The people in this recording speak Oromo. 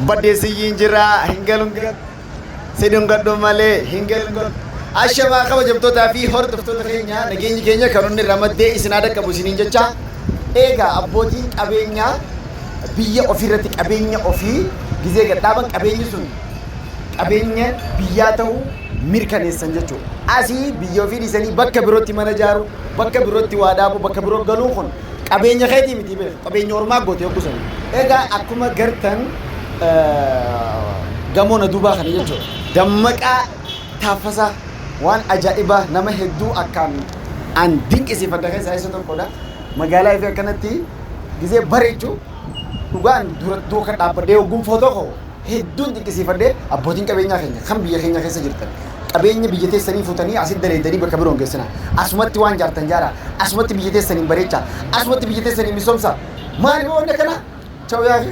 Baddee siyyiin jira hin galuun si dhungadhu malee hin galuun. Ashamaa kabajamtootaa fi hordoftoota keenya, nageenyi keenya kan inni irraa maddee isin haa dhaqqabu isiniin jecha. Egaa abbootiin qabeenyaa biyya ofiirratti qabeenya ofii gizee gadhaaban, qabeenyi sun qabeenya biyyaa ta'uu mirkaneessan jechuudha. Asii biyya ofii dhiisanii bakka birootti mana ijaaru, bakka birootti waa dhaabu, bakka biroo galuun kun qabeenya keetii miti beeku, qabeenya ormaa goote yogguu sana. Egaa akkuma gartan gamoo na duubaa kana jechuudha. Dammaqaa Taaffasaa waan ajaa'ibaa nama hedduu akkaan an dinqisiifadha keessaa isa tokkodha. Magaalaa ifee akkanatti gizee bareechu dhugaan dura duuka dhaabbadhee hogguun footoo ka'u hedduun dinqisiifadhee. Abbootiin qabeenyaa keenya kan biyya keenya keessa jirtan, qabeenya biyya teessanii fuutanii asitti daleeddanii bakka biroon geessina. Asumatti waan jaartan jaara. Asumatti biyya teessaniin bareecha. Asumatti biyya teessaniin misoomsa. Maali wanni akkana? Chawyaa fi.